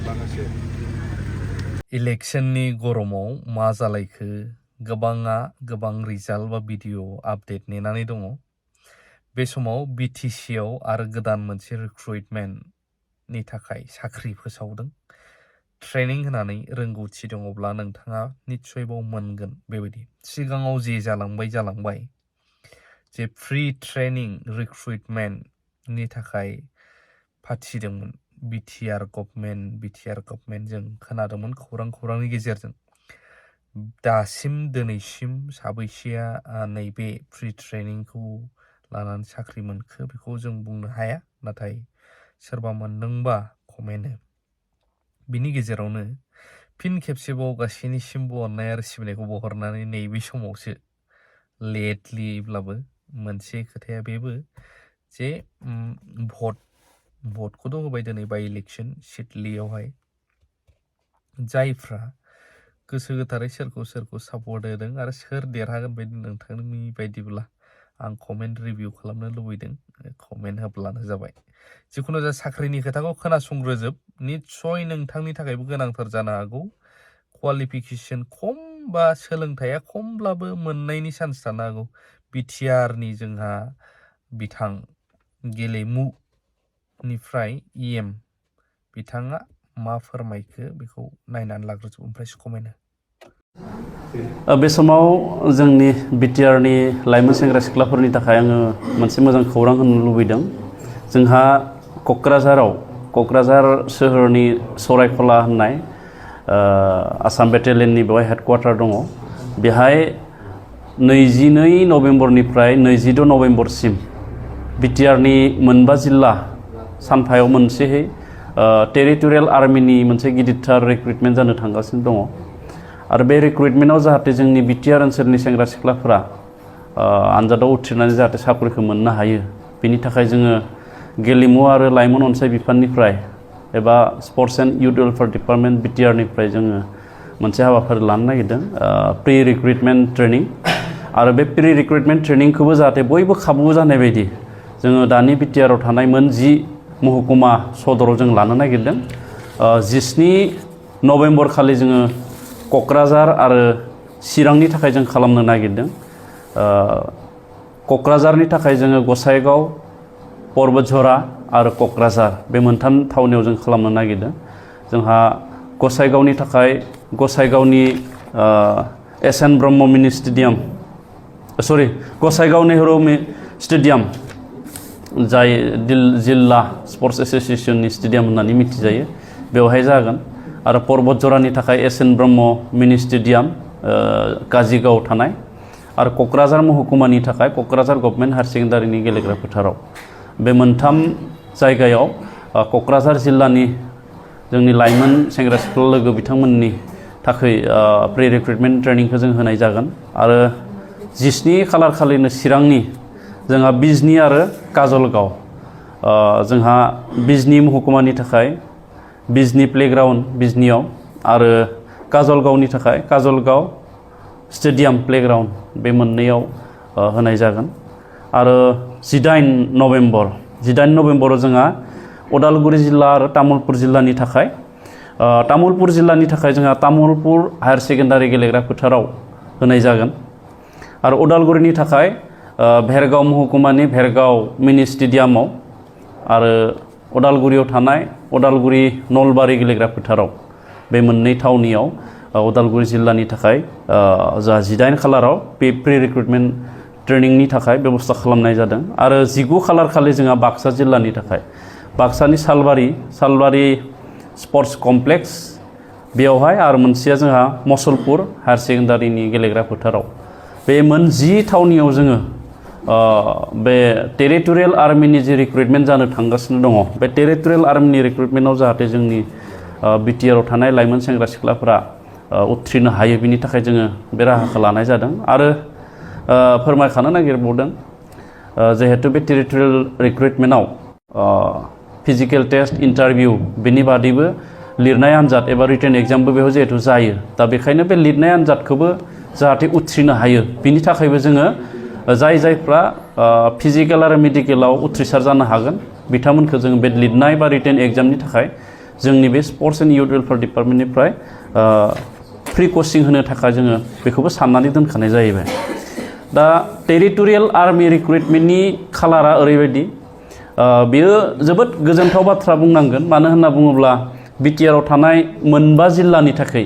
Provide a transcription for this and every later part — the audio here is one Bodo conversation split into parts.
माखासे इलेक्शननि गरमाव मा जालायखो गोबाङा गोबां रिजाल्ट बा भिडिअ आपडेट नेनानै दङ। बे समाव BTC आव आरो गोदान मोनसे रिक्रुटमेन्टनि थाखाय साख्रि फोसावदों। ट्रेनिं होनानै रोंगौथि दङब्ला नोंथाङा निस्सय बाव मोनगोन। बेबायदि सिगाङाव जे जालांबाय जे फ्रि ट्रेनिं रिक्रुटमेन्टनि थाखाय फाथिदोंमोन बिटिआर गभर्नमेन्ट जों खोनादोंमोन खौरांनि गेजेरजों। दासिम दिनैसिम साबैसेया नैबे फ्रि ट्रेनिंखौ लानानै साख्रि मोनखो बेखौ जों बुंनो हाया, नाथाय सोरबा मोनदोंबा कमेन्ट हो। बिनि गेजेरावनो फिन खेबसेबाव गासैनिसिमबो अननाय आरो सिबिनायखौ बहरनानै नैबे समावसो लेटलिब्लाबो मोनसे खोथाया बेबो जे भटखौथ' होबाय दिनै बाय इलेक्शन सिडलीयावहाय। जायफ्रा गोसो गोथारै सोरखौ सापर्ट होदों आरो सोर देरहागोन बायदि नोंथांनि बायदिब्ला आं कमेन्ट रिभिउ खालामनो लुबैदों। कमेन्ट होब्लानो जाबाय। जिखुनु जा साख्रिनि खोथाखौ खोनासंग्रोजोब, निस्सय नोंथांनि थाखायबो गोनांथार जानो हागौ। क्वालिफिकेसन खम बा सोलोंथाइया खमब्लाबो मोननायनि चान्स थानो हागौ। बिटिआरनि जोंहा बिथां गेलेमुनिफ्राय EM बिथाङा मा फोरमायखो बेखौ नायनानै लाग्रोजोब, ओमफ्रायसो कमेन्ट हो। बे समाव जोंनि बिटिआरनि लाइमोन सेंग्रा सिख्लाफोरनि थाखाय आङो मोनसे मोजां खौरां होनो लुबैदों। जोंहा क'क्राझार सोहोरनि सरायखला होननाय आसाम बेटेलियननि बेवहाय हेडक्वार्टार दङ। बेहाय 22 नभेम्बरनिफ्राय 22 नभेम्बरसिम बिटिआरनि मोनबा जिल्ला सानफायाव मोनसेहै टेरिटरियेल आर्मिनि मोनसे गिदिरथार रिक्रुटमेन्ट जानो थांगासिनो दङ। आरो बे रिक्रुटमेन्टआव जाहाथे जोंनि बिटिआर ओनसोलनि सेंग्रा सिख्लाफोरा आनजादाव उथ्रिनानै जाहाथे साख्रिखौ मोननो हायो, बेनि थाखाय जोङो गेलेमु आरो लाइमोन अनसाय बिफाननिफ्राय एबा sports and youth welfare department बिटिआरनिफ्राय जोङो मोनसे हाबाफारि लानो नागिरदों, प्रि रिक्रुटमेन्ट ट्रेनिं। आरो बे प्रि रिक्रुटमेन्ट ट्रेनिंखौबो जाहाथे बयबो खाबु जानाय बायदि जोङो दानि बिटिआरआव थानाय मोन 10 महकुमा सदराव जों लानो नागिरदों। 17 नभेम्बर खालि जोङो क'क्राझार आरो चिरांनि थाखाय जों खालामनो नागिरदों। क'क्राझारनि थाखाय जोङो गसाइगाव, परबतझरा आरो क'क्राझार बे मोनथाम थावनियाव जों खालामनो नागिरदों। जोंहा गसाइगावनि थाखाय गसाइगावनि SN ब्रह्म मिनि स्टेडियाम, गसाइगाव नेहरू स्टेडियाम, जाय जिल्ला स्पर्ट्स एस'सिएशननि स्टेडियाम होननानै मिथिजायो, बेवहाय जागोन। आरो परबतझरानि थाखाय SN ब्रह्म मिनि स्टेडियाम काजिगाव थानाय, आरो क'क्राझार महकुमानि थाखाय क'क्राझार गभर्नमेन्ट हायार सेकेन्डारिनि गेलेग्रा फोथाराव। बे मोनथाम जायगायाव क'क्राझार जिल्लानि जोंनि लाइमोन सेंग्रा सिख्ला लोगो बिथांमोननि थाखाय प्रि रिक्रुटमेन्ट ट्रेनिंखौ जों होनाय जागोन। आरो 17 खालार खालिनो चिरांनि जोंहा बिजनी आरो काजलगाव, जोंहा बिजनी महकुमानि थाखाय बिजनी प्लेग्राउन्ड बिजनीयाव, आरो काजलगावनि थाखाय काजलगाव स्टेडियाम प्लेग्राउन्ड, बे मोननैयाव होनाय जागोन। आरो 18 नभेम्बराव जोंहा उदालगुरि जिल्ला आरो तामुलपुर जिल्लानि थाखाय जोंहा तामुलपुर हायार सेकेन्डारि गेलेग्रा फोथाराव होनाय जागोन। आरो उदालगुरिनि थाखाय भेरगाव महकुमानि भेरगाव मिनि स्टेडियामाव, आरो उदालगुरियाव थानाय उदालगुरि नलबारि गेलेग्रा फोथाराव, बे मोननै थावनियाव उदालगुरि जिल्लानि थाखाय जा 18 खालाराव बे प्रि रिक्रुटमेन्ट ट्रेनिंनि थाखाय बेबस्था खालामनाय जादों। आरो 19 खालार खालि जोंहा बाक्सा जिल्लानि थाखाय बाक्सानि सालबारि स्पर्ट्स कमप्लेक्स बेयावहाय, आरो मोनसेया जोंहा मसलपुर हायार सेकेन्डारिनि गेलेग्रा फोथाराव। बे मोन 10 थावनियाव जोङो बे टेरिटरियेल आर्मिनि जे रिक्रुटमेन्ट जानो थांगासिनो दङ, बे टेरिटरियेल आर्मिनि रिक्रुटमेन्टआव जाहाथे जोंनि बिटिआरआव थानाय लाइमोन सेंग्रा सिख्लाफोरा उथ्रिनो हायो, बिनि थाखाय जोङो बे राहाखौ लानाय जादों। आरो फोरमायखानो नागिरबावदों, जिहेतु बे टेरिटरियेल रिक्रुटमेन्टआव फिजिकेल टेस्ट, इन्टारभिउ, बेनि बादैबो लिरनाय आनजाद एबा रिटेन एग्जामबो बेयाव जिहेतु जायो। दा बेखायनो बे लिरनाय आनजादखौबो जाहाथे उथ्रिनो हायो, बिनि थाखायबो जोङो जायफ्रा फिजिकेल आरो मेडिकेलाव उथ्रिसार जानो हागोन बिथांमोनखौ जोङो बे लिरनाय बा रिटेन एग्जामनि थाखाय जोंनि बे स्पर्ट्स एन्ड इउथ वेलफेयार डिपार्टमेन्टनिफ्राय फ्रि कचिं होनो थाखाय जोङो बेखौबो साननानै दोनखानाय जाहैबाय। दा टेरिटरियेल आर्मि रिक्रुइटमेन्टनि खालारा ओरैबायदि बेयो जोबोद गोजोनथाव बाथ्रा बुंनांगोन। मानो होनना बुङोब्ला बिटिआरआव थानाय मोनबा जिल्लानि थाखाय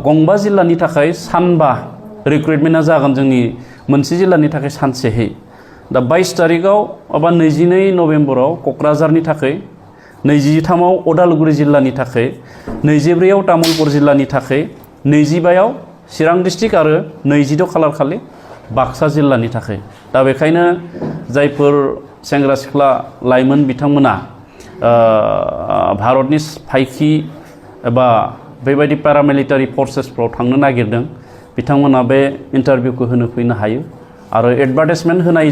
गंबा जिल्लानि थाखाय सानबा रिक्रुइटमेन्टआ जागोन, जोंनि मोनसे जिल्लानि थाखाय सानसेहै। दा 22 तारिखआव एबा 22 नभेम्बराव क'क्राझारनि थाखाय, 23आव उदालगुरि जिल्लानि थाखाय, 24आव तामुलपुर जिल्लानि थाखाय, 25आव चिरां डिस्ट्रिक्ट आरो 22 खालार खालि बाक्सा जिल्लानि थाखाय। दा बेखायनो जायफोर सेंग्रा सिख्ला लाइमोन बिथांमोना भारतनि फायखि एबा बेबायदि पेरामिलिटारि फर्सेसफ्राव थांनो नागिरदों, बिथांमोना बे इन्टारभिउखौ होनो फैनो हायो। आरो एडभार्टाइजमेन्ट होनाय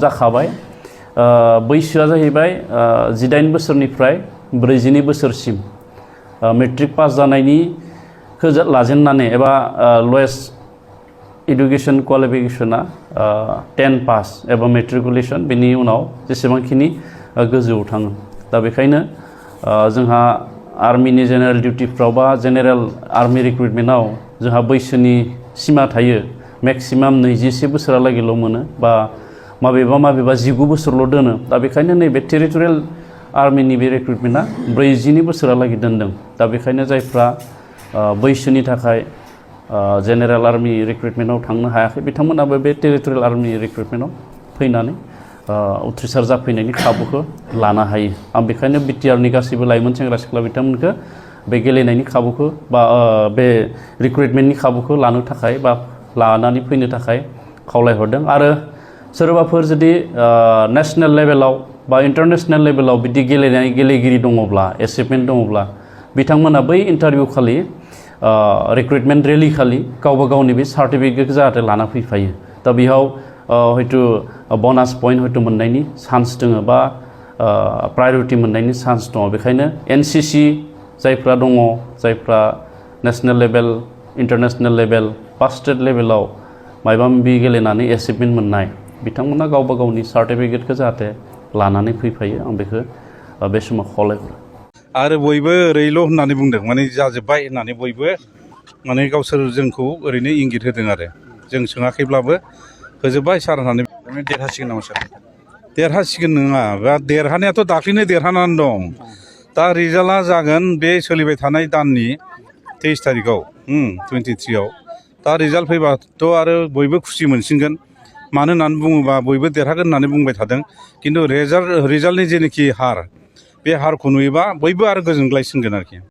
जाखाबाय। बैसोआ जाहैबाय 18 बोसोरनिफ्राय 42 बोसोरसिम मेट्रिक पास जानायनिखौ लाजेननानै एबा लवेस्ट एडुकेसन क्वालिफिकेसना 10 पास एबा मेट्रिकुलेसन, बेनि उनाव जेसेबांखिनि गोजौआव थाङो। दा बेखायनो जोंहा आर्मिनि जेनेरेल डिउटिफ्राव बा जेनेरेल आर्मि रिक्रुइटमेन्टआव जोंहा बैसोनि सिमा थायो। मेक्सिमाम 21 बोसोरालागैल' मोनो, बा माबेबा 19 बोसोरल' दोनो। दा बेखायनो नैबे टेरिटरियेल आर्मिनि बे रिक्रुइटमेन्टआ 42 बोसोरालागै दोनदों। दा बेखायनो जायफ्रा बैसोनि थाखाय जेनेरेल आर्मि रिक्रुइटमेन्टआव थांनो हायाखै, बिथांमोनाबो बे टेरिटरियेल आर्मि रिक्रुइटमेन्टआव फैनानै उथ्रिसार जाफैनायनि खाबुखौ लानो हायो। आं बेखायनो बिटिआरनि गासैबो लाइमोन सेंग्रा सिख्ला बिथांमोनखौ बे गेलेनायनि खाबुखौ बा बे रिक्रुइटमेन्टनि खाबुखौ लानो थाखाय बा लानानै फैनो थाखाय खावलायहरदों। आरो सोरबाफोर जुदि नेसनेल लेभेलाव बा इन्टारनेसनेल लेभेलाव बिदि गेलेगिरि दङब्ला, एचिभमेन्ट दङब्ला, बिथांमोना बै इन्टारभिउ खालि रिक्रुइटमेन्ट रेलि खालि गावबा गावनि बे सार्टिफिकेटखौ जाहाथे लाना फैफायो। दा बेयाव हयथ' बनास पइन्ट हयथ' मोननायनि चान्स दङ, बा प्रायरिटि मोननायनि चान्स दङ। बेखायनो एनसिसि जायफ्रा दङ, जायफ्रा नेसनेल लेभेल, इन्टारनेसनेल लेभेल बा स्टेट लेभेलाव माबा माबि गेलेनानै एचिभमेन्ट मोननाय, बिथांमोना गावबा गावनि सार्टिफिकेटखौ जाहाथे लानानै फैफायो। आं बेखौ बे समाव खावलायहरो। आरो बयबो ओरैल' होननानै बुंदों, माने जाजोब्बाय होननानै बयबो माने गावसोर जोंखौ ओरैनो इंगित होदों आरो जों सोङाखैब्लाबो होजोब्बाय सार होननानै। देरहासिगोन नामा सार? देरहासिगोन नङा, बा देरहानायाथ' दाख्लैनो देरहानानै दं। दा रिजाल्टआ जागोन बे सोलिबाय थानाय दाननि 23 तारिखआव 23आव। दा रिजाल्ट फैबाथ' आरो बयबो खुसि मोनसिनगोन। मानो होननानै बुङोबा बयबो देरहागोन होननानै बुंबाय थादों, खिन्थु रिजाल्टनि जेनोखि हार, बे हारखौ नुयोबा बयबो आरो गोजोनग्लायसिनगोन आरोखि।